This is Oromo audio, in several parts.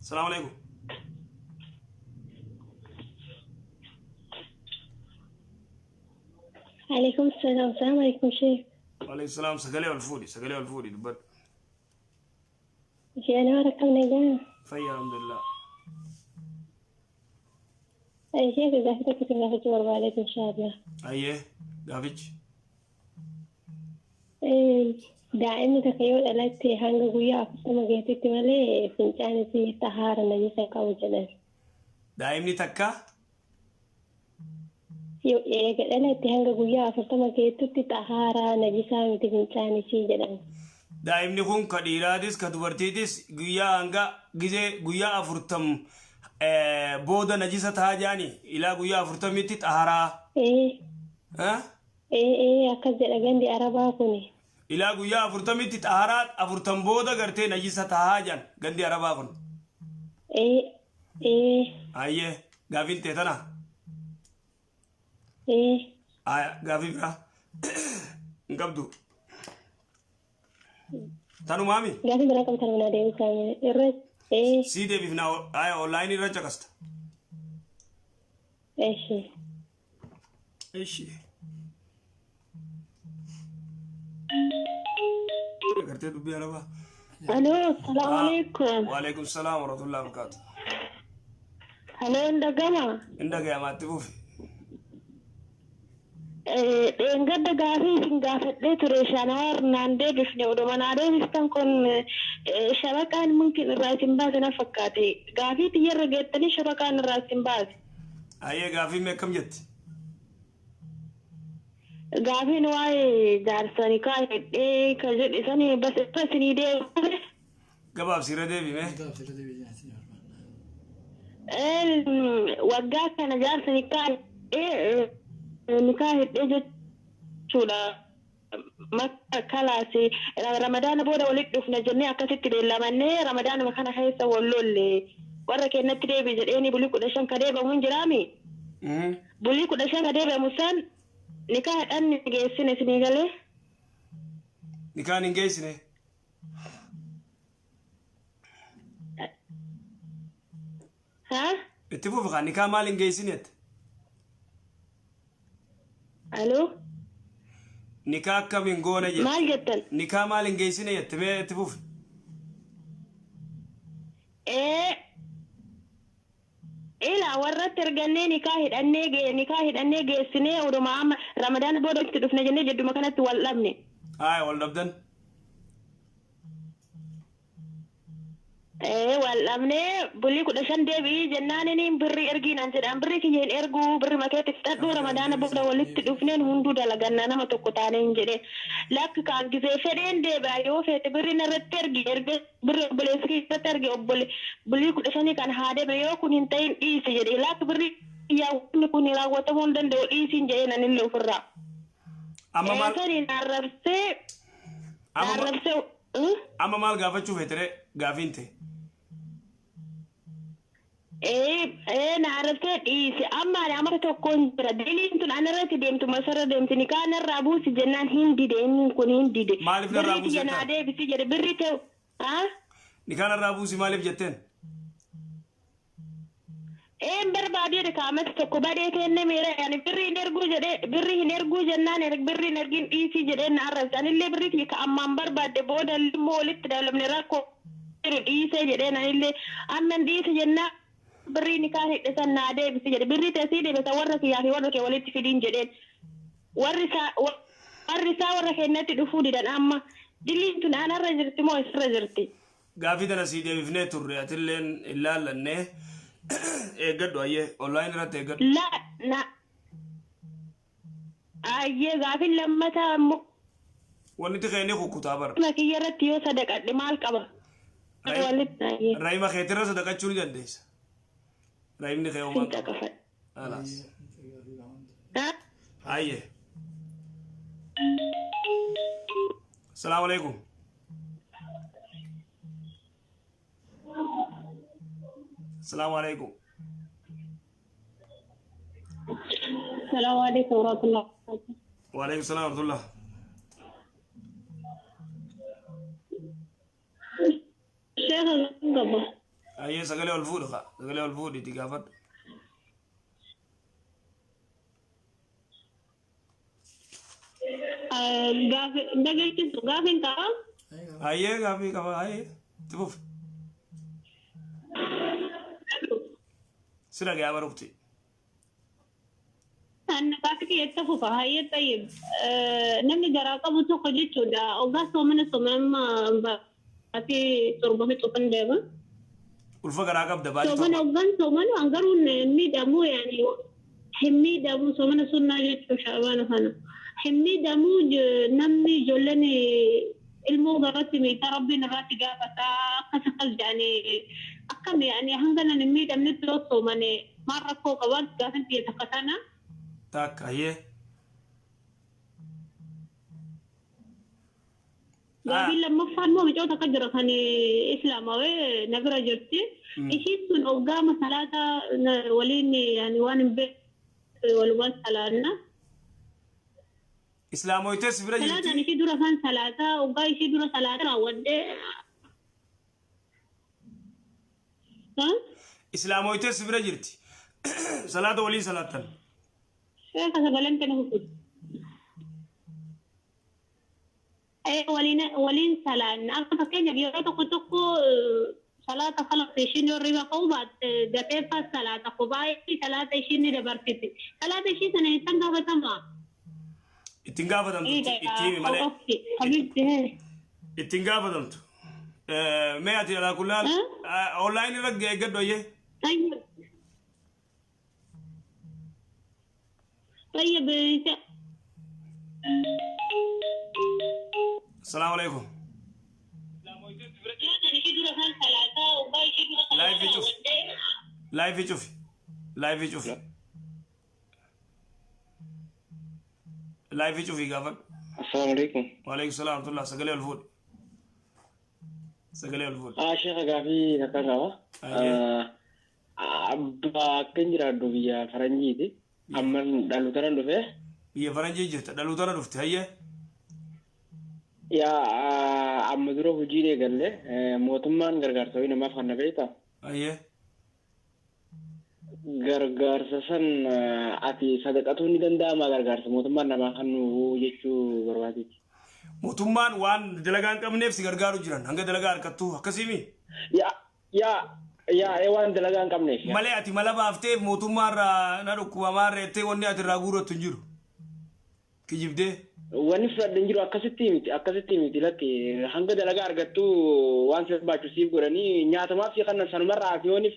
Salaamu alaikum. Alaikum salaam. Salaam alaikum sheekh. Waalaikum salaam. Sagalee ol fuudhi. Sagalee ol fuudhi dubbadhu. Ishee nama rakkam nagaa. Fayya alhamdulillah. Sheekh gaafii tokko isin gaafachuu barbaadeetu inshaallah. Ayyee gaafichi. Daa'imni takka yoo dhalatte hanga guyyaa 40 geessutti malee fincaan isii xahaara najisa hin qabu jedhan. Daa'imni takka Yoo eega dhalatte hanga guyyaa 40 geettutti xahaaraa najisaa miti fincaan isii jedhan. Daa'imni kun ka dhiiraatis ka dubartiitis guyyaa hanga gizee guyyaa afurtam booda najisa tahaa jaani ilaa guyyaa afurtamitti xaharaa. Ee Eh? ee ee akkas jedha gandi arabaa kuni. Ilaa guyyaa afurtamitti xaharaa afurtam booda gartee najisa tahaa jaan gandi arabaa kun. Ee ee. Ayyee gaafiin tee tana. Ee. Aya gaafii biraa hin qabdu. Tanumaami. Gaafii biraa qabtan naa deebisaa irra ee. Sii deebifnaa aya online irra caqasta. Eshi. Eshi. Agartee dubbii arabaa. Aloo, salaamu alaikum. Waalaikum salaam warahmatullahi wabarakatuh. Aloo, hin dhagama. Hin dhagayama itti fufi. Dheengadda gaafii isin gaafadhee ture shanawaar naan deebifne oduma naa deebiftan kun shabaqaan mumkin irraa isin baase na fakkaate. Gaafii tiyyarra geettanii shabaqaan irraa isin baase. Ayyee gaafii mee akkam jetti? Gaafiin waa'ee jaarsa nikaa hidhee ka jedhe sani bas irra isinii deebifne. Gabaabsi irra deebi mee. Gabaabsi irra deebi isin barbaanna. Waggaa kana jaarsa nikaa hidhee nikaa hidhee jechuudha. Makka kalaasi ramadaana booda walitti dhufna jennee akkasitti beellamannee ramadaanuma kana keessa wal lolle warra keenyatti deebi jedheeni bulii 15 ka deebi'amu hin jiraami. Bulii 15 ka deebi'amu san nikaa hidhanni geessine isinii galee. Nikaan hin geessine. Haa? Itti fufi kaa nikaa maal hin geessine jette. Aloo? Nikaa akkam hin goone jette. Maal jettan? Nikaa maal hin geessine jette mee itti fufi. Ee ila warratti ergannee nikaa hidhannee nikaa hidhannee geessinee oduma amma ramadaan booda itti dhufna jennee jedduma kanatti wal dhabne. Haaya wal dhabdan. Ee wal dhabnee bulii 15 deebi'ii jennaan inni birrii ergii naan jedhaan birrii kiyya hin erguu birri makeetti fixadhuu ramadaana booda walitti dhufneen hunduu dalaganna nama tokko taanee hin jedheen lakki kaan gizee fedheen deebi'a yoo feete birrii narratti ergi erga birri obboleessi kiyya irratti erge obbole bulii 15 kan haa deebi'e yoo kun hin ta'in dhiisi jedhe lakki birrii kiyyaa wanni kun raawwatamuu hin danda'u dhiisiin jedheen anillee ofirraa. Amma maal Eesaniin arrabsee amma ma- arrabsee Amma maal gaafachuu feetere gaafiin tee? Ee ee na arrabsee dhiise amma ani amata tokkoon jira diliin tun anarratti deemtu masarra deemti nikaa narraa buusi jennaan hin dide inni kun hin dide Maaliif narraa birrii buusi tiyya naa jettaan? deebisi jedhe birrii ta'u haa Nikaa narraa buusi maaliif jetteen? Een barbaadu jedhe ka amata tokko badee keenne meera ani birrii hin erguu jedhee birrii hin erguu jennaan birrii hin ergin dhiisii jedhee na arrabse anillee birrii kiyya ka ammaan barbaadde booda immoo walitti dabalamne rakkoo jiru dhiisee jedheen anillee amman dhiise jennaan birrii nikaan hidhe san naa deebisi jedhe birrii tee sii deebisa warra kiyyaa fi warra kee walitti fidiin jedheen warri isaa warri isaa warra keenyatti dhufuu didan amma diliin tun anarra jirti moo isarra jirti. Gaafii tana sii deebifnee turre atilleen hin laallanne eeggadhu ayyee online irratti eeggadhu. La na ayyee gaafin lammataa immoo Wanni kee ni kukkutaa bara. Rahima kiyya irratti yoo sadaqadhe maal qaba? Walitti ayyee. Rahima keetirra sadaqachuu ni dandeessa. Rahimni kee homaa Sin qabu. caqafadha. Alaas. Ha? Ayyee. Salaamu alaikum. Salaamu alaikum. Salaamu alaikum warahmatullahi wabarakatuh. Wa alaikum salaam wa rahmatullah. Sheekh Sagalee ol fuudhi kaa. Sagalee ol fuudhi itti gaafadhu. Dhageessisu gaafiin qaba. Hayyee gaafii qaba hayyee. Itti fufi. Si dhagayaa barukti. Gaaffii kiyyatti fufa hayyee tayyib. Namni garaa qabu tokko jechuudha. Ogaa soomana soomana baatii 7 fixuufan deema. Ulfa garaa qabda baatii Soomana 7. hoggaan soomana garuu hin miidhamu yaani hin miidhamu soomana sunnaa jechuun shaabaana kana. Hin miidhamu namni ijoolleen ilmoo garatti miidhaa rabbiin irratti gaafata akkas akkas jedhanii akkam yaani hanga nan hin miidhamnetti yoo soomane maal rakkoo qaba gaafin xiyya takka tana. Takka hayyee. Gaafiin lammaffaan immoo micoota akka jira kan islaamawee na bira jirti. Ishiin sun hoggaama salaata waliin yaani waan hin beekne walumaan salaanna. Islaamoytees bira Salaataan jirti. ishii dura kan salaataa hoggaa ishii dura salaata raawwadhee. Islaamoytees bira jirti. Salaata waliin salaattan. Sheeka sagaleen kana hukutu. Waliin salaanna. Akka fakkeenyaaf yeroo tokko tokko salaata kalaas ishiin yoo riba ka'uu baatte gateeffaa salaata kophaa salaata ishiin ni dabarsiti. Salaata ishii sana isaan gaafatama. Ittiin gaafatamtu itti himi malee. Habibti. Ittiin gaafatamtu. Mee ati alaa kullaan online irra eeggadhu ayyee. طيب طيب. Asalaamu alaikum. Live cufi. Live cufi. Live cufi. Live cufi gaafadhu. Assalamu alaikum. Waalaikum salaam wa rahmatullah. Sagalee ol fuudhi. Sagalee ol fuudhi. Sheekha gaafii takka qaba. Ayyee. Bakka hin jiraadhu biyya faranjiiti. Amma dhalootana dhufe. Biyya faranjii jirta. Dhalootana dhufte hayyee. Yaa amma dura hojii eegalle mootummaan gargaarsa wayii namaaf kan na beektaa? Hayyee. Gargaarsa san ati sadaqatuu ni danda'ama gargaarsa mootummaan namaa kennu jechuu barbaadeeti. Mootummaan waan dalagaa hin qabneef si gargaaru jiran hanga dalagaa harkattu akkasiimi. Yaa yaa yaa waan dalagaa hin qabneef. Malee ati mala baafteef mootummaa irraa na dhukkubamaa irra wanni ati irraa guurattu hin jiru. Kijibdee. Wanni fudhadhe hin jiru akkasitti miti lakki hanga dalagaa argattu waan si barbaachisu siif godhanii nyaatamaaf si kannan sanumarraa ati yoonif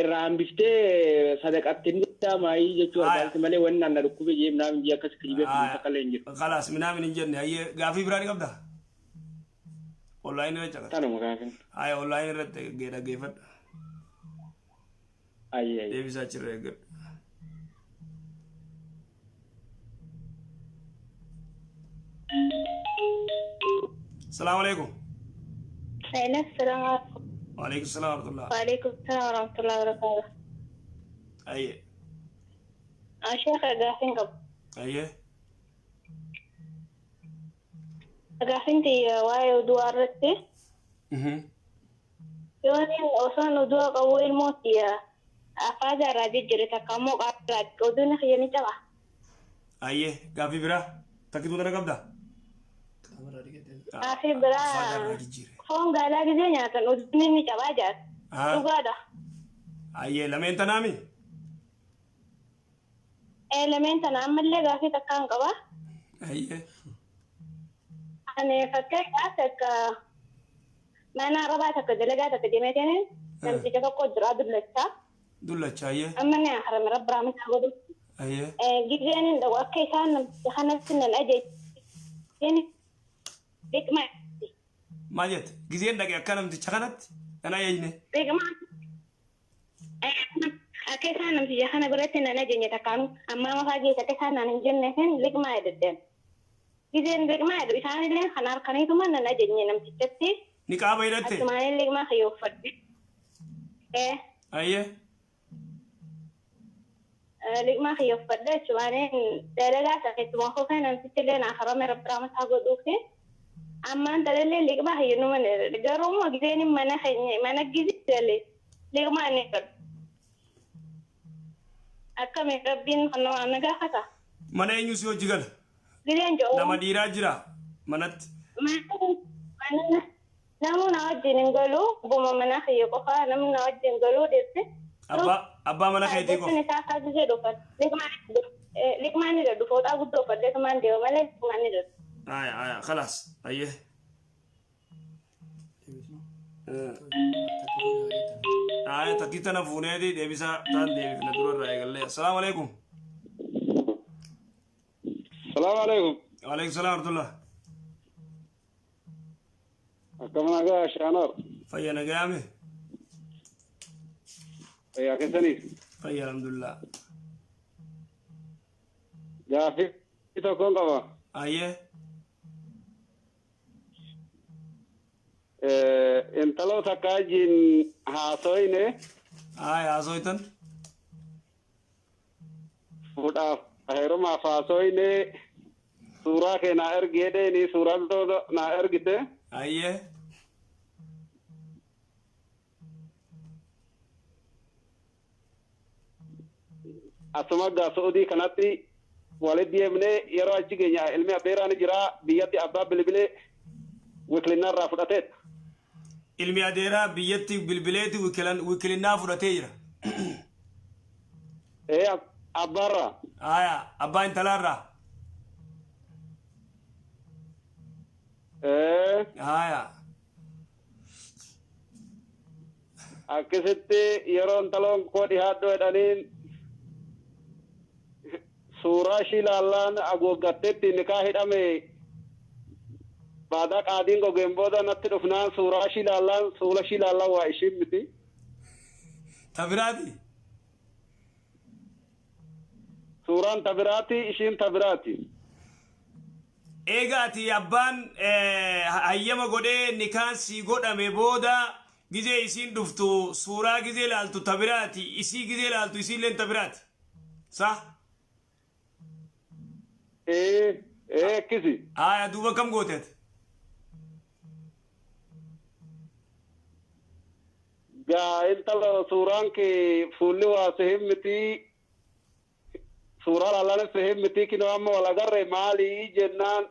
irraa hambiftee sadaqatte ni danda'amaa jechuu barbaadeeti malee wanni naan na dhukkube jee naam jee akkas kijibee takka illee hin jiru. Khalaas minaamin hin jenne hayyee gaafii biraa ni qabdaa? Online irra caqasa. Tanuma gaafin. Haya online irratti dhaggeeffadhu. Ayyee ayyee. Deebisaa achirra eeggadhu. Salaamu alaikum. السلام عليكم. Waalaikum salaam wa rahmatullah. وعليكم السلام ورحمة الله وبركاته. Ayyee. Sheekha gaafiin qabu. Ayyee. Gaafiin tiyya waa'ee oduu irratti. Yoon osoon oduu qabu ilmoo tiyya afaan irraa jijjiire takka immoo qaama oduun kiyya ni caba. Ayyee gaafii biraa takkituu tana qabdaa? Gaafii biraa Afaan irraa jijjiire. Foon gaalaa gizee nyaatan oduun ni cabaa jira. Dhugaadha. Ayyee lameen tanaami? Lameen tana ammallee gaafii takkaan qaba. Ayyee. Ani fakkeenyaaf takka mana arabaa takka dalagaa takka deemeetiin namticha tokko jira dullachaa. Dullacha ayyee. Amma ni harame rabbi rahmata godhu. Ayyee. Gizeen hin akka isaan namticha kanatti nan ajajeen dhiqma. Maal jette? Gizeen dhaqe akka namticha kanatti nan ajajne. Dhiqma. Akka isaan namticha kana biratti nan ajajne takkaanu amma mafaa geesse akka isaan naan hin jenne hin liqmaa jedheen. Gizeen liqmaa jedhu isaanillee kan harkaniituma nan ajajne namtichatti. Ni qaaba hidhatte? Achumaanillee liqmaa kiyyoofadhe. Ayyee. Liqmaa kiyyoofadhe achumaaniin dalagaa isa keessumaa kofee namtichi illee naa harame rabbi rahmataa godhuufi. Ammaan talallee liqmaa kiyyo numa garuu immoo gizeen mana keenya mana gizee galee Liqmaan ni godhu. Akkami rabbiin kan na gaafata. Mana eenyu si hojii gala? Gideen jiru. Nama dhiiraa jira manatti. Mana namni na wajjin hin galu abbuma mana kiyya qofaa namni na wajjin galuu dhirsi. Abbaa mana keetii qofa. Jechuun isaa akka gisee dhufan. Liqmaan ni dhadhu fooxaa guddoo uffadhee tumaan deema malee liqmaan ni dhadhu. Aya aya khalaas ayyee. Aya takkii tana fuuneeti deebisaa taan deebifna durarraa eegallee. Assalaamu alaikum. Salaamu alaikum. Waalaikum salaam warahmatullah. Akkam nagaa Shaanoor. Fayya nagaame. Fayyaa keessanii. Fayya alhamdulillah. Gaaffii tokkoon qaba. Ayyee. Intaloo takka wajjin haasoyne. Aya haasoytan. Fuudhaaf heerumaaf haasoyne suuraa kee naa ergi jedheeni suuraa naa ergite. Ayyee. Asuma gaa Su'uudii kanatti walitti deemnee yeroo achi keenya ilmi abbeeraa ni jira biyyatti abbaa bilbilee wikilinaa irraa fudhateet. Ilmi adeeraa biyyatti bilbileeti wikilinnaa fudhatee jira. Ee abbaarraa. Aya abbaa intalaarraa. Ee. Aya. Akkasitti yeroo intaloon koo dhihaadhu jedhaniin suuraa ishii ilaallaan haguuggatteetti nikaa hidhame baadaa qaadiin gogeen booda natti dhufnaan suuraa ishii ilaallaan suula ishii ilaallaan waa ishiin miti. Ta biraati. Suuraan ta biraati ishiin ta biraati. Eega ati abbaan hayyama godhee nikaan sii godhame booda gizee isiin dhuftu suuraa gizee ilaaltu ta biraati isii gizee ilaaltu isiilleen ta biraati. Sa? Ee ee akkisi. Aya duuba kam goote ati? Gaa intala suuraan kee fuulli waa si hin miti suuraa laalaanis si hin miti kinoo amma wal agarre maalii jennaan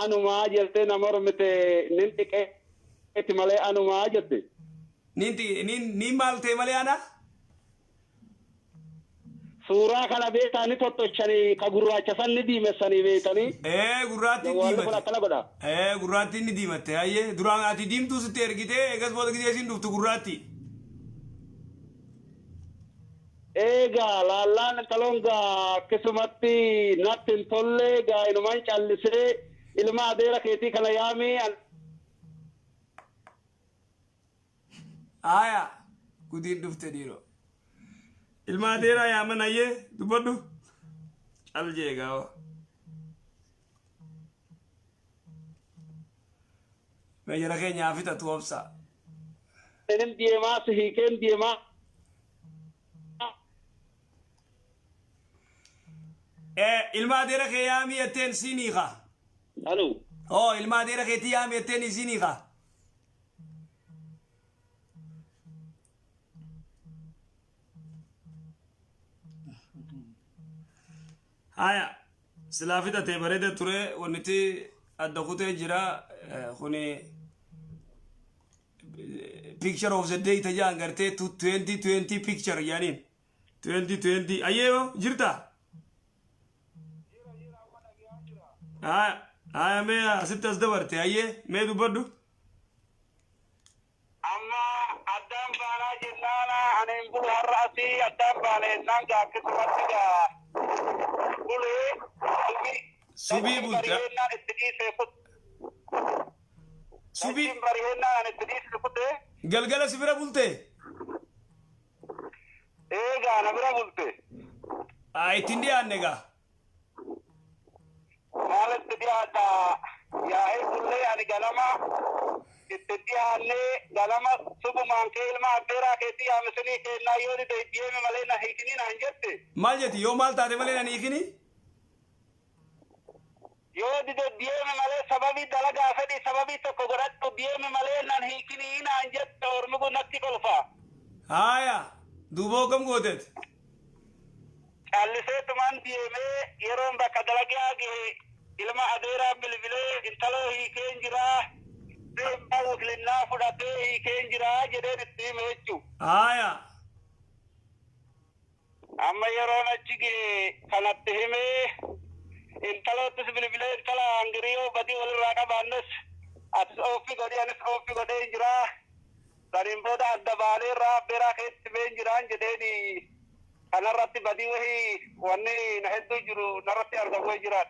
anumaa jettee nama mormite nin dhiqeeti malee anumaa jette. Nin maal ta'e malee ana? Suuraa kana beektaa ni tottochanii ka gurraacha san ni diimessanii beektanii. Ee gurraattiin Jawwaalli kun diimate. akkana godha. Ee gurraattiin ni diimatte hayyee duraan ati diimtuu sitti ergitee eegas booda gizee isiin dhuftu gurraatti. Eegaa laallaan intaloon gaa akkasumatti natti hin tolle gaa inumaan callisee ilma adeera keetii kana yaamii Aya gudiin dhufte dhiiroo. Ilma adeeraa yaaman hayyee dubbadhu. Cal jee gaawa. Mee jara keenya haa fixatu obsa. Nin deemaa si hiikeen deemaa. Ilma adeera kee yaamii jetteen siin hiika. Alo. Oo ilma adeera keetii yaamii jetteen siin hiika. Haya silaa fixatee bareeda ture wanniti adda kutee jira kuni picture of the day tajaan gartee 2020 picture yaaniin 2020 ayyee jirta haya haya mee asitti as dabarte ayyee mee dubbadhu. Amma addaan baanaa jennaana ani hin bulu har'a asii addaan baane jennaan gaa akkasumatti gaa bulee subii Subii dachiin bulte. barihennaan itti dhiisee kute. Subii Dachiin barihennaan ani itti dhiisee kute. Galgala si bira bulte. Eegaa na bira bulte. Haa ittiin dhiyaanne gaa. Maalitti dhiyaadha yaa'ee bullee ani ganama itti dhiyaannee ganama subumaan kee ilma abbeeraa keetii yaamisinii keennaa yoo dide deemi malee na hiikinii naan jette. Maal jetti yoo maal taate malee nan hiikini? Yoo dide deemi malee sababii dalagaa fedhi sababii tokko godhadhu deemi malee nan hiikinii naan jette ormi kun natti kolfa. Haaya, duuba hoggam gooteet? Calliseetumaan deemee yeroon bakka dalagaa gahe ilma adeeraa bilbilee intaloo hiikeen jiraa deemaa wuklinnaa fudhatee hiikeen jiraa jedheen itti hime jechuu. Haaya. Amma yeroon achi gahe kanatti himee intaloottis bilbilee intala hangiriyoo badii walirraa qabaannes atis ooffi godhee anis ooffi godhee hin jiraa. Saniin booda adda baanee irraa abbeeraa keessatti himee hin jiraan jedheeni kanarratti badii wahii wanni na hedduu jiru narratti argamu wahii jiraan.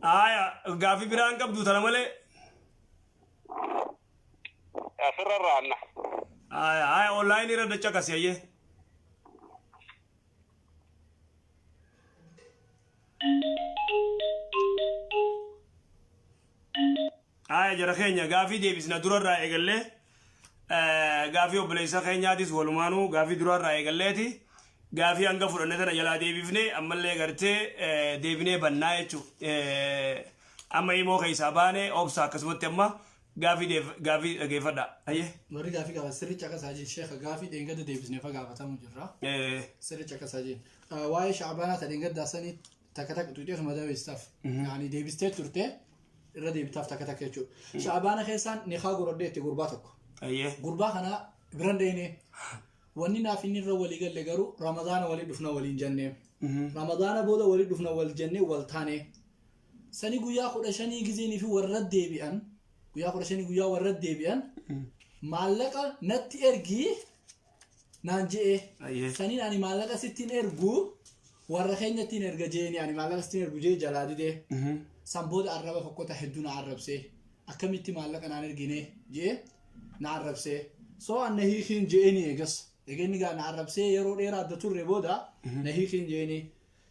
Haaya, gaafii biraan qabdu tana malee. Asirra raanna. Haaya, haaya, onlaayinii irra dachaqasi hayyee. Haaya jara keenya gaafii deebisna durarraa eegallee gaafii obboleessa keenyaatis walumaanuu gaafii durarraa eegalleeti gaafii hanga fudhanne tana jalaa deebifne ammallee gartee deebinee bannaa jechuudha. Amma imoo keessaa baane obsa akkasumatti amma gaafii gaafii dhageeffadha. Ayyee. Warri gaafii qaban sirri caqasaa jiru sheekha gaafii dheengada deebisnee fagaafatamu jirra. Sirri caqasaa jiru. Waa'ee shaabaanaa ta dheengaddaa sanii takka takka tuqxeetuma dabeessaaf. Yaani deebistee turte irra deebitaaf takka takka jechuudha. Shaabaana keessaan nikaa godhadhee itti gurbaa tokko. Gurbaa kana biran deene wanni naaf inni irra walii galle garuu Ramadaana walii dhufna waliin jennee. Ramadaana booda walii dhufna wal jennee wal taane. Sani guyyaa 15 gizeenii fi warra deebi'an guyyaa 15 guyyaa warra deebi'an maallaqa natti ergii naan je'e. Saniin ani maallaqa sittiin ergu warra keenyattiin erga jeeni ani maallaqa sittiin ergu jee jalaa didee. San booda arraba fokkota hedduu na arrabsee akkamitti maallaqa naan ergine jee na arrabsee. So an na hiikiin je'eni eegas. Eega inni gaa na arrabsee yeroo dheeraa adda turre booda na hiikiin je'eni.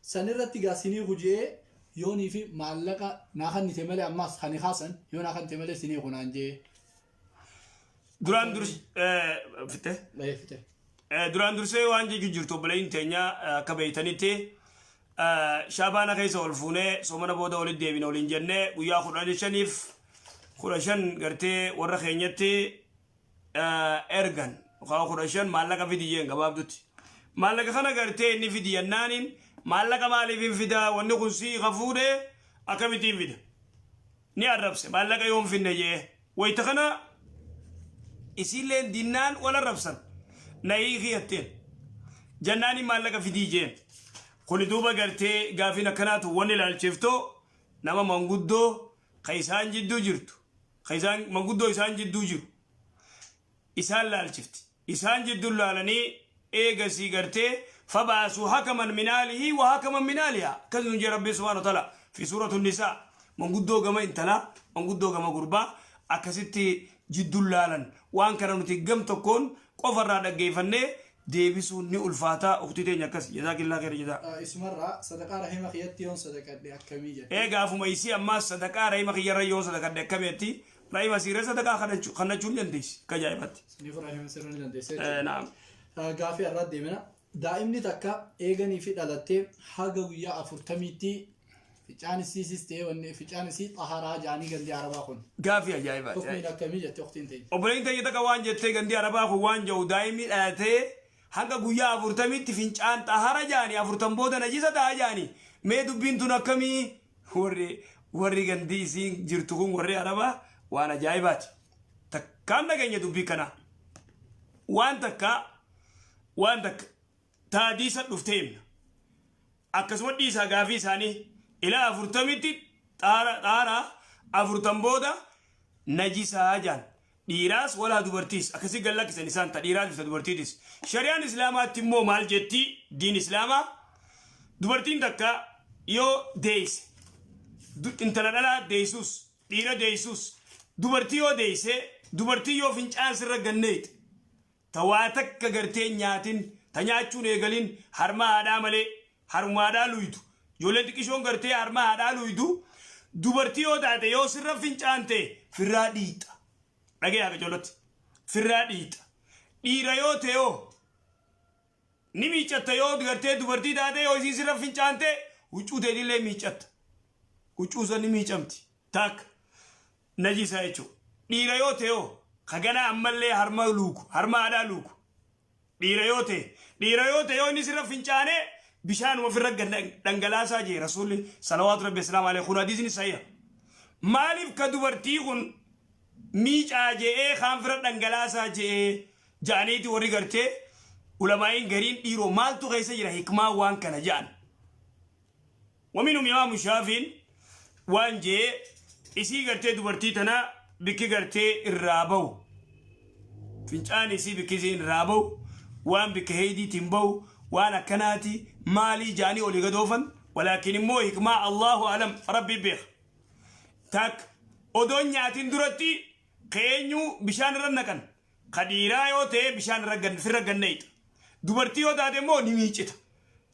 San irratti gaa sin hiiku je'ee yoonii fi maallaqa naa kannite malee ammaas kan kaasan yoo naa kannite malee sin hiiku naan je'ee. Duraan durs fitte. Dhahee fite. Duraan dursee waan jechuu jirtu obboleeyyiin teenya akka beeytanitti shaabaana keessa ol fuunee soomana booda walitti deebina waliin jennee guyyaa 15f 15 gartee warra keenyatti ergan yookaan 15 maallaqa fidi jeen gabaabdutti. Maallaqa kana gartee inni fidi jennaaniin maallaqa maaliif hin fidaa wanni kun sii ka fuudhee akkamittiin fida. Ni arrabse maallaqa yoon finne jee wayta kana isiilleen dinnaan wal arrabsan na hiikii jetteen jannaaniin maallaqa fidii jeen kuni duuba gartee gaafiin akkanaatu wanni ilaalchiftoo nama manguddoo ka isaan jidduu jirtu ka isaan manguddoo isaan jidduu jiru isaan laalchifti. Isaan jiddun laalanii eegasii gartee fab'asuu hakaman min ahlihi wa hakaman min ahlihaa akkas nuun jee Rabbiin subhaanahu wa ta'ala fi suuratu nisaa manguddoo gama intalaa manguddoo gama gurbaa akkasitti jiddun laalan waan kana nuti gam tokkoon qofarraa dhaggeeffannee deebisuun ni ulfaata uktii teenya akkas jazaakillaa khayra jazaa. Isumarraa sadaqaa rahima kiyyatti yoon sadaqadhe akkamii jette. Ee gaafuma isii ammaas sadaqaa rahima kiyyarra yoon sadaqadhe akkamitti Rahima siirra sadaqaa kadhachuu kannachuu ni dandeessi akka ajaa'ibaatti. Saniif rahima sirra ni dandeessa jechuudha. Naam. Gaafii har'aatti deemina. Daa'imni takka eeganii fi dhalattee haga guyyaa 40tti ficaan isiisis ta'ee wanni ficaan isii xaharaa ja'anii gandii arabaa kun. Gaafii ajaa'ibaati. Hukmiin akkamii jette ukhtiin teenya. Obboleettiin teenya takka waan jettee gandii arabaa kun waan jedhu daa'imni dhalatee hanga guyyaa 40tti fincaan xahara ja'anii 40 booda najisa ta'a ja'anii mee dubbiin tun akkamii Warri warri gandii isiin jirtu kun warri Arabaa waan ajaa'ibaati. Takkaan dhageenya dubbii kanaa. Waan takka waan takka taadiisa dhuftee himna. Akkasuma dhiisaa gaafii isaanii ilaa 40tti xaara xaara 40 booda najisaa jaan. Dhiiraas walaa dubartiis akkasii gad lakkisan isaan ta dhiiraatis ta dubartiitis. Shari'aan Islaamaatti immoo maal jetti diin Islaamaa dubartiin takka yoo deeyse intala dhalaa deeysus dhiira deeysus dubartii yoo deeyse dubartii yoo fincaan sirra ganneeyxe ta waa takka gartee hin nyaatin ta nyaachuun eegalin harma haadhaa malee haruma haadhaa luydu ijoolleen xiqqishoon gartee harma haadhaa luydu dubartii yoo taate yoo sirra fincaante firraa dhiixa dhagee haqa ijoollotti firraa dhiixa dhiira yoo ta'e hoo ni miiccatta yoo gartee dubartii taate yoo isiin sirra fincaante huccuu teetillee miiccatta huccuu san ni miicamti takka najisa jechuudha. Dhiira yoo ta'e hoo ka ganaa ammallee harma luuku harma haadhaa luuku Dhiira yoo ta'e, dhiira yoo ta'e yoo inni sirra fincaane bishaanuma ofirra dhangalaasaa jee Rasuulli salawaatu rabbi islaam alayhi kun hadiisni sahiha. Maaliif ka dubartii kun miicaa je'ee kaan fira dhangalaasaa je'ee ja'aniiti warri gartee ulamaa'iin gariin dhiiroo maaltu keessa jira hikmaa waan kana ja'an. Waminhum imaamu Shaafiin waan jee isii gartee dubartii tana bikki gartee irraa bahu fincaan isii bikki isiin irraa bahu waan bikka heeydiitiin bahu waan akkanaati maalii jaanii olii gad oofan walaakin immoo hikmaa Allahu alam rabbi beeka tak odoon nyaatin duratti keenyu bishaan irra naqan Ka dhiiraa yoo ta'e bishaan irra gan firra ganneeyxa. Dubartii yoo taate immoo ni miiccita.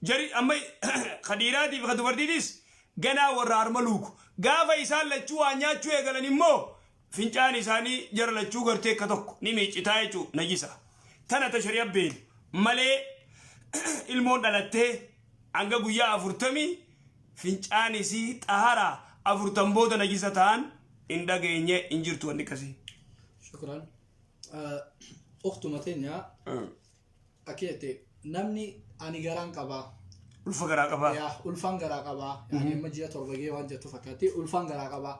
Jari amma ka dhiiraatii fi ka dubartiitis ganaa warra harma luuku. Gaafa isaan lachuu waa nyaachuu eegalan immoo fincaan isaanii jara lachuu gartee akka tokko ni miiccitaa jechuu najisa. Tana ta shari'a beenu malee ilmoon dhalattee hanga guyyaa 40 fincaan isii xaharaa 40 booda najisa ta'an hin dhageenye hin jirtu wanni akkasii. Shukran. Uktuma teenya akka jette namni ani garaan qabaa. Ulfa garaa qabaa. Yaa ulfaan garaa qabaa. Yaani amma ji'a 7 gahee waan jettu fakkaatti ulfaan garaa qabaa.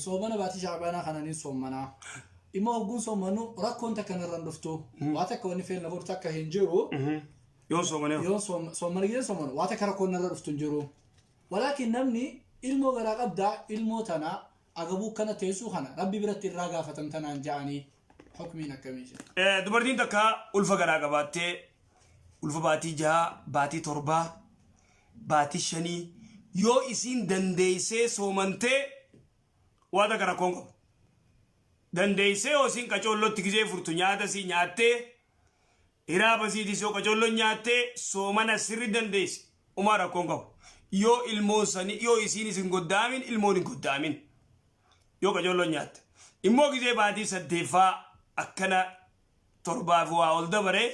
Soomana baatii shaabaanaa kana ni soommanaa. Immoo hogguun soommannu rakkoon takka narra hin dhuftu. Waa takka wanni feelna godhu takka hin jiru. Yoon soomanee. Yoon soommana gisee soomanu waa takka rakkoon narra dhuftu hin jiru. Walaakin namni ilmoo garaa qabdaa ilmoo tanaa Agabuu kana teessuu kana Rabbi biratti irraa gaafatamta naan ja'anii hukmiin akkamii jedhe. Dubartiin takka ulfa garaa qabaattee ulfa baatii jahaa, baatii torbaa, baatii shanii yoo isiin dandeessee soomantee waa takka rakkoon qabu. Dandeessee yoo isiin qacoollotti gizee furtu nyaata isii nyaattee Hiraaba isiitis yoo qacolloon nyaattee soomana sirri dandeessi umaa rakkoon qabu. Yoo ilmoon sani yoo isiinis hin goddaamin ilmoon hin goddaamin. Yoo qacolloon nyaatte. Immoo gizee baatii saddeeffaa akkana torbaaf waa ol dabare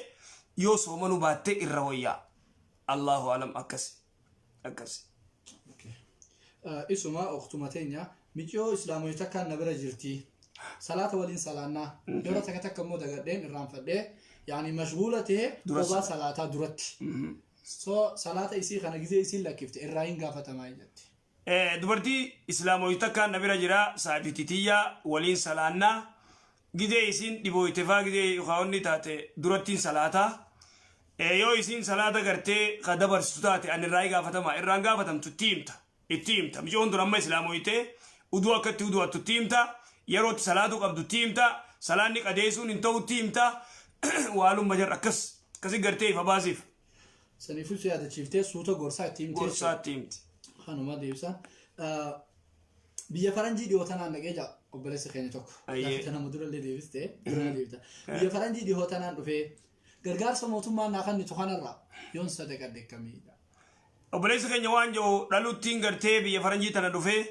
yoo soomanuu baatte irra wayyaa. Allahu alam akkasi. Akkasi. Isuma uktuma teenya miciyoo islaamoyi takkaan na bira jirti. Salaata waliin salaannaa. Yeroo takka takka immoo dagadheen irraanfadhee yaani mashguula ta'e Dura kophaa salaataa duratti. So salaata isii kana gizee isiin lakkifte irraa hin gaafatamaa jetti. Dubartii islaamoyi takkaan na bira jira saabiti tiyya waliin salaannaa gizee isiin dhibooyte faa gizee yookaan taate durattiin salaataa. Yoo isiin salaata gartee ka dabarsitu taate ani irraa gaafatama irraan gaafatamtu itti himta itti himta micoon tun amma islaamoyte uduu akka itti udu'attu itti himta yeroo itti salaatu qabdu itti himta salaanni qadeessuun hin ta'u itti himta waalumma jarra akkas akkasi gartee ifa baasiif. Saniifuu si yaadachiiftee suuta gorsaa itti himte. Gorsaa itti himti. Kanuma deebisa. Biyya faranjii dhiyoo tanaan dhaqee jaa obboleessi keenya tokko. Ayyee. Gaaffii tana dura illee deebiste. Dura na deebita. Biyya faranjii dhiyoo tanaan dhufee gargaarsa mootummaan naa kennitu kanarraa yoon sadaqadhe akkamii? Obboleessi keenya waan jiru dhaluttiin gartee biyya faranjii tana dhufee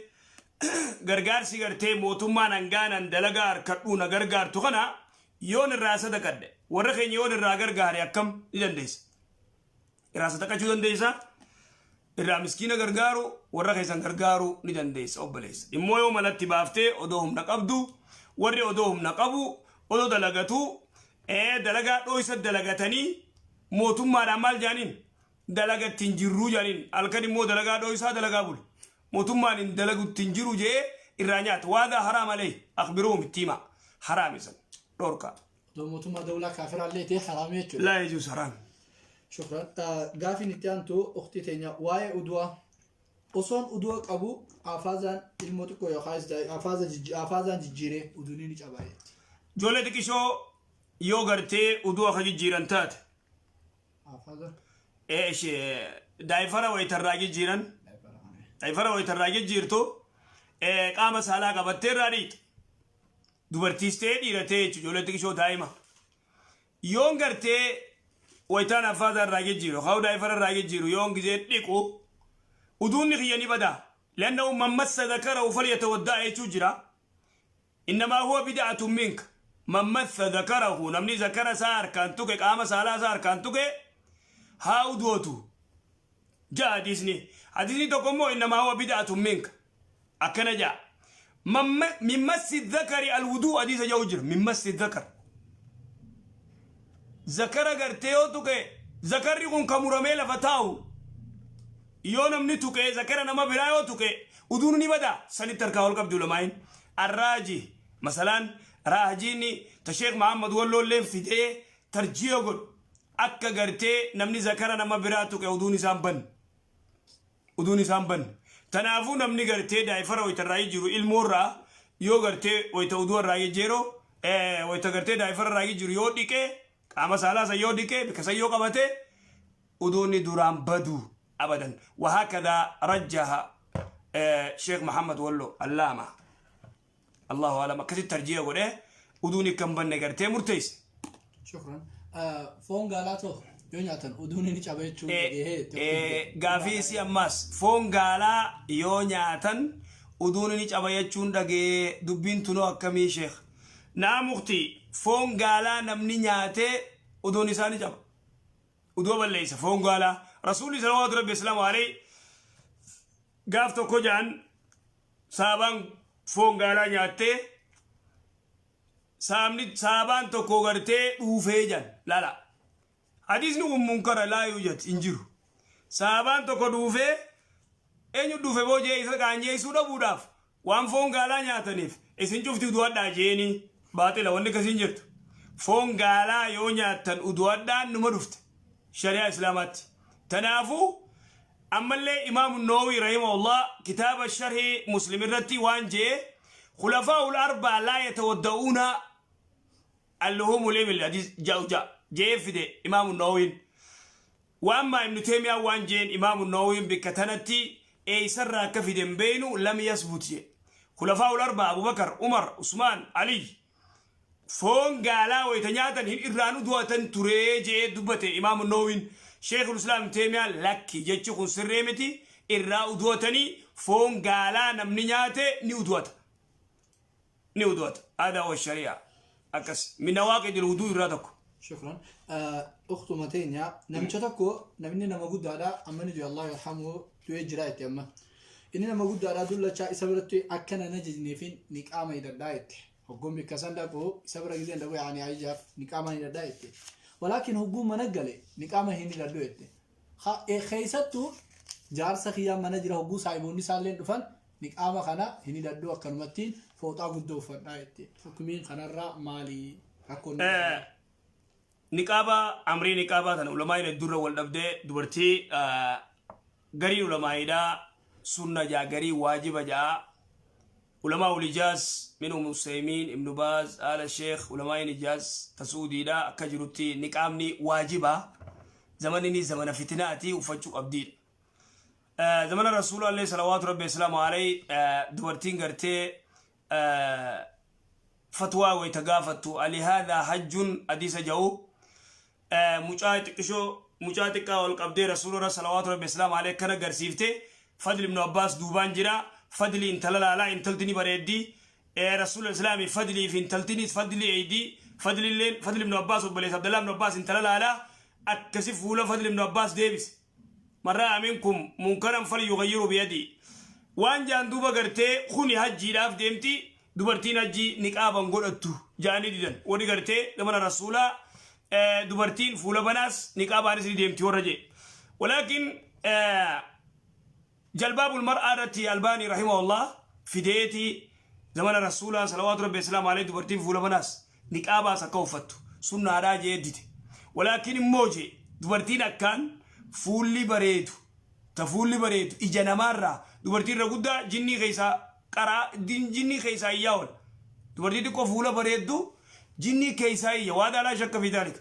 gargaarsi gartee mootummaan hangaanan dalagaa harkadhuu na gargaartu kana yoon irraa sadaqadhe warra keenya yoon irraa gargaare akkam ni dandeessa. Irraa sadaqachuu dandeessa. Irraa miskiina gargaaru warra keessan gargaaru ni dandeessa obboleessa. Immoo yoo malatti baaftee odoo humna qabdu warri odoo humna qabu odoo dalagatu dalagaa dhooysa dalagatanii mootummaadhaan maal jaaniin dalagatti hin jirruu jaaniin halkan immoo dalagaa dhooysaa dalagaa bulu. Mootummaan hin dalagutti hin jiru jee irraa nyaata. Waadaa haraam alee akbiruhum itti himaa. Haraam isan dhorkaa. Odoo mootummaa dawlaa kaafiraa illee ta'e haraamii jechuudha. Laa yajuus haraam. Shukran. Gaafiin itti aantu ukhtii teenya waa'ee udu'a. Osoon udu'a qabu afaazaan ilmoo xiqqoo yookaas afaazaan jijjiiree uduunni ni cabaa jetti. Ijoollee xiqqishoo yoo gartee udu'a ka jijjiiran taate Afaaza. Daayifara wayitarraa jijjiiran daayifara wayitarraa jijjiirtu qaama saalaa qabattee irraa dhiixa. Dubartiis ta'ee dhiira ta'ee jechuudha ijoollee xiqqishoo daa'ima. Yoon gartee wayitaan affaasaa irraa jijjiiru yookaan daa'ifara irraa jijjiiru yoon gizee dhiqu uduunni kiyya ni badaa. Lanna man massa dhakarahu falyatawaddaa jechuu jira. Innamaa huwa bida'atun minka. Man massa dhakarahu namni zakara isaa harkaan tuqe qaama saalaa isaa harkaan tuqe haa udu'atu. Ja'a hadiisni. Hadiisni tokko immoo innamaa huwa bida'atun minka. Akkana ja'a. Min massi dhakari alwuduu hadiisa ja'u jira. Min massi dhakar. Zakara gartee yoo tuqe, zakarri kun ka muramee lafa taa'u yoo namni tuqe, zakara nama biraa yoo tuqe uduun ni bada. Sanitti harkaa ol qabdi ulamaayin. Arraaji masalaan raajiin ta Sheekh Mahammad Walloolleen fidee tarjiya godhu akka gartee namni zakara nama biraa tuqe uduun isaan banne, uduun isaan banne. Tanaafuu namni gartee daayfara wayta irraa jiru ilmoorraa yoo gartee wayta uduu irraa jejjeeroo wayta gartee daayfara irraa jiru yoo dhiqee, qaama saalaa san yoo dhiqee, bika san yoo qabate, uduunni duraan badu abadan. وهكذا رجح Sheekh Muhammad Wallo Allaama, Allahu alam, akkasitti tarjiya godhe, uduun akka hin banne gartee murteesse. Shukran. Foon gaalaa too yoo nyaatan uduun ni caba jechuun dhagahee. Gaafii isii ammaas foon gaalaa yoo nyaatan uduun ni caba jechuun dhagee, dubbiin tunoo akkamii, sheekh? Naa mukti, foon gaalaa namni nyaatee uduun isaa ni caba, uduu balleessa foon gaalaa. Rasuulli salawaatu rabbi islaamu alayhi gaaf tokko jaan saabaan foon gaalaa nyaattee, saamni saabaan tokko gartee dhuufee jan. Lala, hadiisni kun munkara, laa yuujat, hin jiru. Saabaan tokko dhuufee, eenyu dhuufe boo jee, isa qaanjeessuu dhabuudhaaf waan foon gaalaa nyaataniif isin cufti udu'adhaa jeeni. Baaxila, wanni akkasiin jirtu. Foon gaalaa yoo nyaattan udu'adhaan numa dhufte shari'aa islaamaatti. Tanaafuu ammallee Imaamu Nawawi rahimahullah kitaaba sharhii Muslim irratti waan jee, khulafaa'ul arbaa laa yatawadda'uuna alluhumul ibil, hadis ja'u ja'a jee fide Imaamu Nawawiin. Waan maa Ibnu Teemiyaa waan jeen, Imaamu Nawawiin bikka tanatti eeysarraa akka fide hin beeynu, lam yasbut jee. Khulafaa'ul arbaa, Abubakar, Umar, Usmaan, Aliy, foon gaalaa wayta nyaatan hin irraan udu'atan turee jee dubbate Imaamu Nawawiin. Sheekul Islaam Teemiyaan lakki, jechi kun sirrii miti, irraa udu'atanii, foon gaalaa namni nyaate ni udu'ata, ni udu'ata. Aadaa wa shari'aa akkas min nawaaqidil wuduu irraa tokko. Shukran. Uktuma teenya namicha tokko, namni nama guddaadha, amma ni du'e, Allah yarhamu, du'ee jira itti. Amma inni nama guddaadha, dullachaa, isa biratti akka nan ajajneefin niqaama hidhadhaa itti. Hogguun bikka san dhaqu, isa bira gizeen dhaqu, yaani ajajaaf niqaama hidhadhaa itti. Walaakin hogguun mana gale niqaama hin hidhadhu itti. Keessattuu jaarsa kiyyaa mana jira, hogguu saahiboonni isaallee dhufan niqaama kana hin hidhadhu, akkanumatti fooxaa guddoo uffadhaa itti. Hukumiin kanarraa maali, rakkoon? Niqaaba, amrii niqaabaa tana ulamaa'in hedduurra wal dhabdee. Dubartii gariin ulamaa'iidhaa sunna jaa, garii waajiba jaa. Ulamaa ul Ijaaz minhum Usaymiin, Ibnu Baaz, Aala Sheekh, ulamaa'in Ijaaz ta Suudiidha akka jirutti niqaabni waajiba, zamanni ni zamana fitinaati, uffachuu qabdiidha. Zamana Rasuula allee salawaatu rabbi islaamu alayhi dubartiin gartee fatwaa wayta gaafattu, alihaadhaa hajjun hadiisa ja'u, mucaa xiqqishoo, mucaa xiqqaa ol qabdee Rasuula salawaatu rabbi islaamu alayhi akkana garsiifte. Fadli Ibnu Abbaas duubaan jira. Fadli intala laalaa, intalti ni bareeddi. Rasuula islaami Fadlii fi intaltinis Fadli eeydi. Fadlilleen, Fadli Ibnu Abbaas obboleessa Abdallah Ibnu Abbaas, intala laalaa akkasi fuula Fadli Ibnu Abbaas deebise. Man ra'a minkum munkaran falyughayyirhu biyadi waan jaan. Duuba gartee kuni hajjiidhaaf deemti, dubartiin hajjii niqaaban godhattu jaanii didan. Warri gartee zamana Rasuulaa dubartiin fuula banaas niqaabaanis ni deemti warra jee. Walaakin jalbaabul mar'aa irratti Albaanii rahimahullah fideeti zamana Rasuulaa salawaatu rabbi islaamu alayhi dubartiin fuula banaas niqaabaas akka uffattu sunnaadhaa jee dide. Walaakin immoo jee dubartiin akkaan fuulli bareedu, ta fuulli bareedu ija namaarraa dubartii irra guddaa jinnii keessaa qaraa, jinnii keessaa iyyaa oola. Dubartii xiqqoo fuula bareeddu jinnii keessaa iyya waa daalaa shakka fi daalika.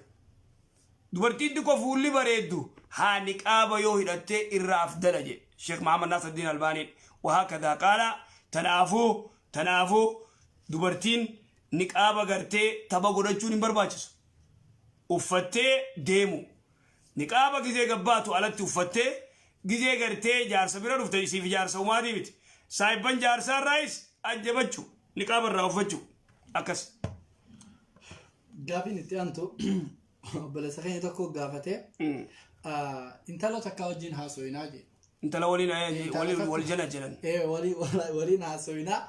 Dubartiin xiqqoo fuulli bareeddu haa niqaaba yoo hidhattee irraa afdala jedhe Sheekh Muhammad Nasruddin Albaaniin. Wahaakadaa qaala. Tanaafuu dubartiin niqaaba gartee tapha godhachuun hin barbaachisu. Uffattee deemu. Niqaaba gizee gabbaatu alatti uffattee, gizee gartee jaarsa bira dhufte, isiif jaarsa umaatii miti. Saayibban jaarsaa irraayis ajjabachuu, niqaaba irraa uffachuu akkas. Gaafiin itti aantu obboleessa keenya tokko gaafate, intala takka wajjin haasofnaa jedhe. Intala waliin waliin wal jala jedhan. Waliin haasawinaa.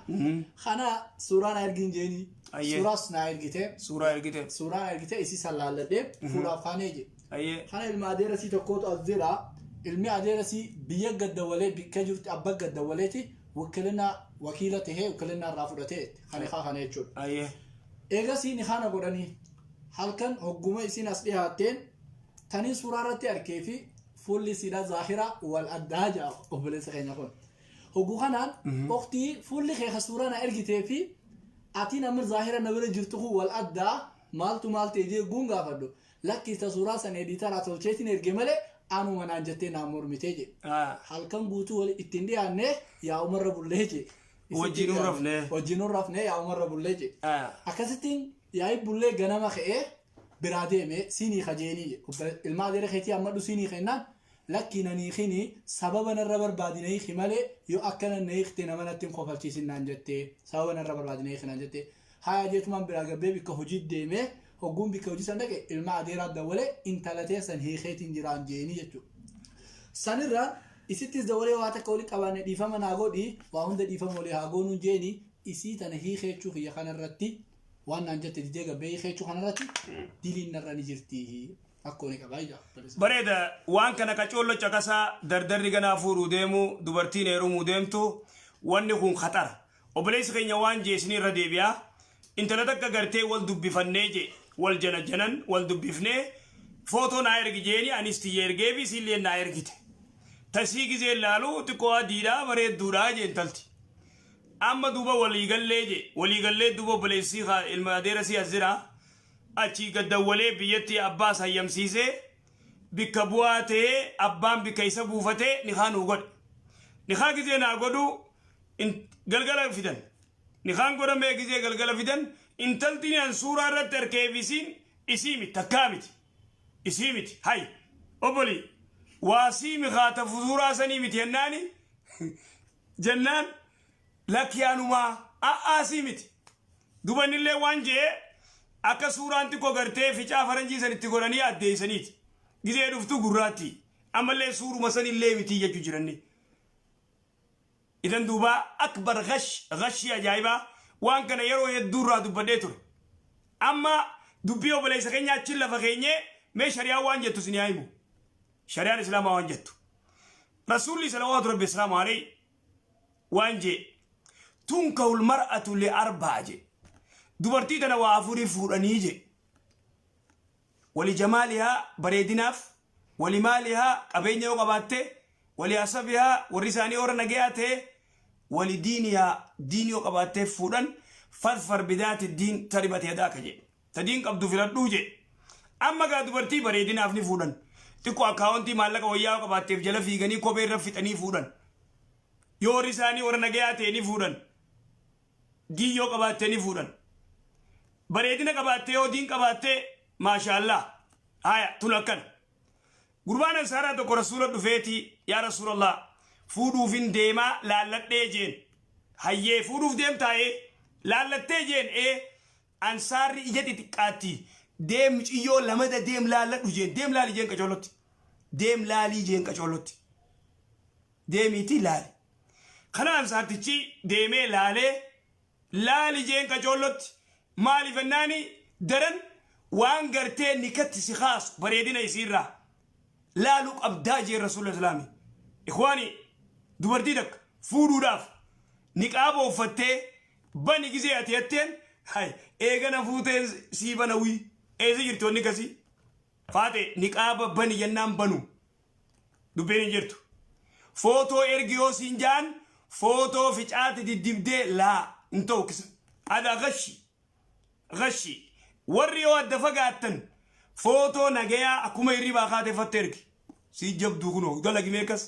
Kana suuraa na ergin jeeni. Ayyee. Suuraas na ergite. Suuraa ergite. Suuraa na ergite isii san laalladhee fuudhaaf kaanee je. Ayyee. Kana ilma adeerasii tokkootu as jira. Ilmi adeerasii biyya gaddawwalee bikka jirti abba gaddawwaleeti wakiilina wakiila tahee wakiilina irraa fudhatee kan ikaa kana jechuudha. Ayyee. Eegasii ni kana godhanii halkan hogguma isiin as dhiyaatteen tanii suuraa irratti arkee fi fuulli isiidha zaahira wal addaa ja'a obboleessa keenya kun. Hogguu kanaan oktii fuulli kee ka suuraa na ergitee fi ati namni zaahira na bira jirtu kun wal addaa maaltu maal ta'e jee guun gaafadhu. Lakkiista suuraa san ediitaraa tolcheetiin erge malee anuma naan jettee naan mormitee jedhe. Halkan guutuu wal ittiin dhiyaanne yaa umarra bullee jedhe. Wajjin hin rafne. Wajjin hin rafne yaa umarra bullee jedhe. Akkasittiin yaa'ii bullee ganama ka'ee biraa deeme siinii kajeenii jedhe. Ilma adeera keetii ammadhu siinii kennaan lakki na hiikini sababa narra barbaadi na hiiki malee yoo akkana na hiikte nama natti hin kofalchiisin naan jettee sababa narra barbaadi na hiiki naan jettee. Haya jeetumaan biraa gabbee bikka hojii deemee hogguun bikka hojii san dhaqe ilma adeeraa dawwalee intala teessan hiikeetiin jiraan jeenii jechuudha. Sanirraan isittis dawwalee waa takka walii qabaanne dhiifama naa godhi waa hunda dhiifama walii haa goonuun jeeni isii tana hiikeechuu kiyya kanarratti waan naan jette didee gabbee hiikeechuu kanarratti diliin narra ni jirti akkoo ni qabaa ija. Bareeda waan kana qacoollo caqasaa dardarri ganaa fuudhuu deemu dubartiin heerumuu deemtu wanni kun khaxara. Obboleessi keenya waan jeesni irra deebi'a. Intala takka gartee wal dubbifannee je wal jana janan wal dubbifnee footoo naa ergi jeeni anis tiyya ergeefi isiillee naa ergite. Tasii gizee laalu xiqqoo adiidhaa bareedduudhaa jee intalti. Amma duuba waliigallee je waliigallee duuba obboleessi ilma adeera si as jira. Achii gaddawwalee biyyatti abbaas hayyamsiisee bikka bu'aa ta'ee abbaan bikka isa buufatee nikaa nuu godhe. Nikaa gizee naa godhu galgala fidan. Nikaan godhamee gizee galgala fidan intalti an suuraa irratti arkeefisiin isii miti takkaa miti. Isii miti hay obboli waasii mikaata suuraa sanii miti jennaani jennaan lakki anumaa a'aasii miti. Dubanillee waan jee akka suuraan xiqqoo gartee ficaa faranjii san itti godhanii addeessaniiti. Gizee dhuftu gurraatti. Ammallee suuruma sanillee miti jechuu jiranni. Idan duuba akbar gash gashii ajaa'ibaa waan kana yeroo hedduu irraa dubbadhee ture. Amma dubbii obboleessa keenya achi lafa keenyee mee shari'aan waan jettu isin haa himu. Shari'aan islaamaa waan jettu. Rasuulli salawaatu rabbi islaamu alayhi waan jee tunkahul mar'atu li arbaa jee. Dubartii tana waa afurii fuudhanii jee. Wali jamaalihaa bareedinaaf, wali maalihaa qabeenya yoo qabaatte, wali hasabihaa warri isaanii warra nagayaa ta'e, wali diinihaa diin yoo qabaattee fuudhan fadfar bidaati diin taribate yadaaka jedhe. Ta diin qabdu filadhuu jedhe. Amma gaa dubartii bareedinaaf ni fuudhan. Xiqqoo akkaawwantii maallaqa wayyaa yoo qabaatteef jala fiiganii kophee irra fixanii fuudhan. Yoo warri isaanii warra nagayaa ta'e ni fuudhan. Diin yoo qabaatte ni fuudhan. Bareedina qabaatte yoo diin qabaatte maashaallah. Haya tun akkana. Gurbaan ansaaraa tokko rasuula dhufeeti yaa rasuulallah fuudhuufin deemaa laalladhee jeen. Hayyee fuudhuuf deemtaa'ee laallattee jeen ee ansaarri ija xixiqqaatti deem ciyyoo lamada deem laalladhu jeen deem laali jeen qacoolotti. Deem laalii jeen qacoolotti. Deemiitii laali. Kana ansaartichi deemee laalee laali jeen qacoollotti maaliif ennaani daran waan gartee nikatti si kaasu bareedina isiirraa laaluu qabdaa jeen rasuula islaami. Ikhwaani dubartii takka fuudhuudhaaf niqaaba uffattee bani gizee ati jetteen hay eegana fuuteen sii bana wii eessa jirti wanni kasii faate niqaaba bani jennaan banu dubbiin hin jirtu. Footoo ergi yoo siin jaan footoo ficaati diddibdee laa hin ta'u kisa. Ada gashi gashi warri yoo adda fagaattan footoo nagayaa akkuma hirribaa kaatee fatte ergi. Sii jabduu kunoo dalagi meeqas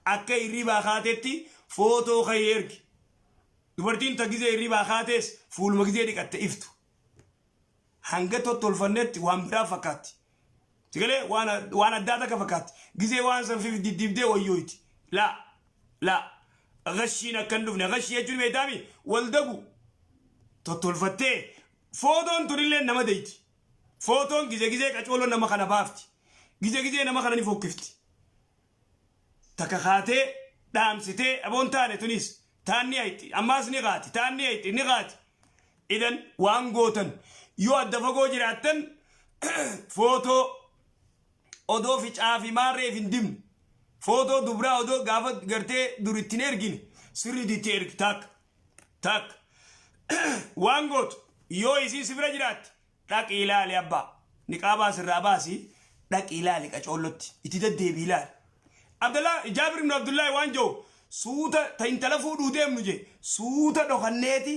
akka hirribaa kaatetti footoo ka'ee ergi. Dubartiin ta gizee hirribaa kaatees fuuluma gizee dhiqatte iftu. Hanga tottolfannetti waan biraa fakkaatti. Sigalee waan addaa takka fakkaatti. Gizee waan san fif diddibdee wayyooyti. Laa laa gashiin akka hin dhufne gashii jechuun beektaami wal dagu tottolfattee footoon tunillee nama deeyti. Footoon gizee gizee qacooloo nama kana baafti. Gizee gizee nama kana ni fokkifti. Takka kaatee dhaamsitee aboon taane tunis taan ni hayxi, ammaas ni kaati, taan ni hayxi, ni kaati. Idan waan gootan, yoo adda fagoo jiraattan, footoo odoo ficaa fi maarreef hin dibne, footoo dubraa odoo gaafa gartee dur ittiin ergine sirriitti itti ergi. Takka takka waan gootu, yoo isiin si bira jiraatte, dhaqi ilaali. Abbaa, niqaabaa sirraa baasi, dhaqi ilaali, qacoollotti itti deddeebi ilaali. Abdallah Jaabir ibn Abdullahi waan jiru, suuta ta intala fuudhuu deemnu je, suuta dhokanneeti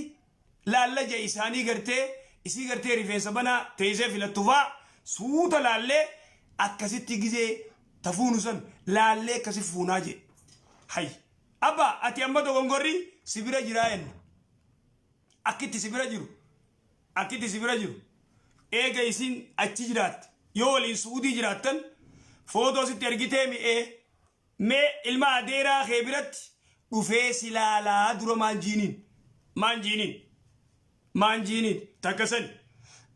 laalla je. Isaanii gartee isii gartee rifeensa banaa teessee filattu faa suuta laallee, akkasitti gizee tafuunu san laallee akkasi fuunaa je. Hay abba, ati amma dogongorri si bira jiraa jenna. Akkitti si bira jiru, akkitti si bira jiru, eega isin achi jiraatte, yoo waliin Suudii jiraattan, footoo sitti ergitee mi'ee, mee ilma adeeraa kee biratti dhufee si laalaa dura maan jiiniin, maan jiiniin, maan jiiniin? Takka sani.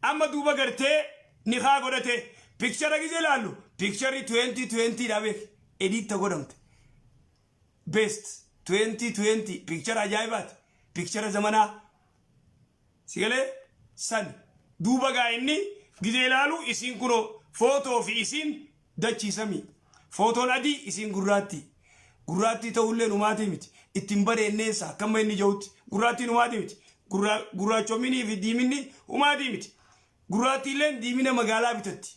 Amma duuba gartee nikaa godhate, picture gizee laallu, pictureri 2020 dha beek, edit godhamte, best 2020 picture ajaa'ibaati, picture zamanaa sigalee san. Duuba gaa inni gizee ilaalu, isiin kunoo footoo fi isiin dachiisami, footoon adii, isiin gurraattii. Gurraattii ta'ullee numaatii miti, ittiin bareenneessa akkamma inni jirutti. Gurraattiin humaatii miti, gurraachominii fi diiminni humaatii miti. Gurraattiilleen diimina magaalaa bitatti,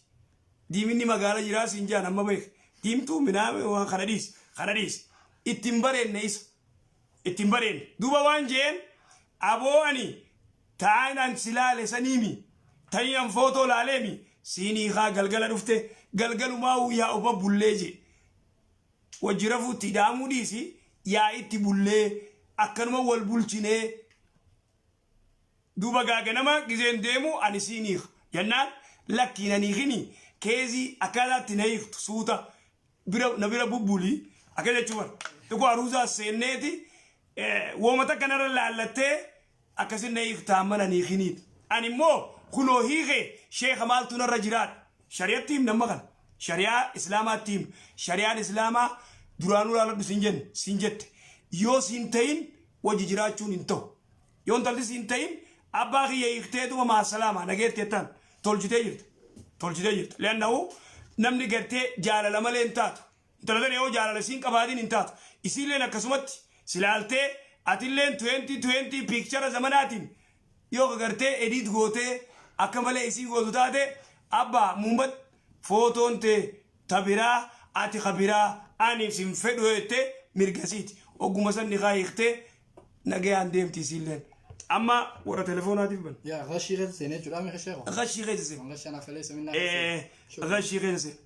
diiminni magaalaa jiraa siin jaan. Amma beek, diimtuu minaame waan kana dhiis, kana dhiis, ittiin bareenne isa ittiin bareenne. Duuba waan jeen, aboo ani ta'an an si laale saniimi, ta'in an footoo laaleemi siinii haa galgala dhufte, galgalumaa yaa oba bullee jee, wajji rafuutti hidhaamuu dhiisi, yaa itti bullee, akkanuma wal bulchinee. Duuba gaaganama gizeen deemu ani siin hiika jennaan, lakkiin ani hiikini, keezii akkaataatti na hiiktu suuta bira na bira bubbulii akka jechuu bara xiqqoo aruuzaa seenneeti, wooma takka narra laallattee akkasin na hiiktaa, mana ni hiikiniin. Ani immoo kunoo hiikee, sheeka, maaltu narra jiraadha? Shari'atti himna. Amma kana shari'aa islaamaatti himna. Shari'aan islaamaa duraanuu laaladhu sin jenne, sin jette, yoo sin ta'in wajji jiraachuun hin ta'u. Yoo intalli siin ta'in, abbaa kiyya, hiikteetuma maasalaama nageetti jettaan, tolchitee jirta, tolchitee jirta. Leannahu namni gartee jaalala malee hin taatu. Intala tana yoo jaalala isiin qabaatiin hin taatu. Isiilleen akkasumatti silaaltee, atilleen 2020 picture zamanaatiin yoo ka gartee edit gootee akka malee isii gootu taate, abbaa muumbat, footoon tee ta biraa, ati ka biraa, ani sin fedhu jettee, mirgasiiti. Ogguma san nikaa hiiktee nagayaan deemti isiilleen. Amma warra telefoonaatiif ban. Yaa gashii keessa seenee jechuudha mi sheekho? Gashii keessa seen. غشنا فليس منا. Gashii keessa seen.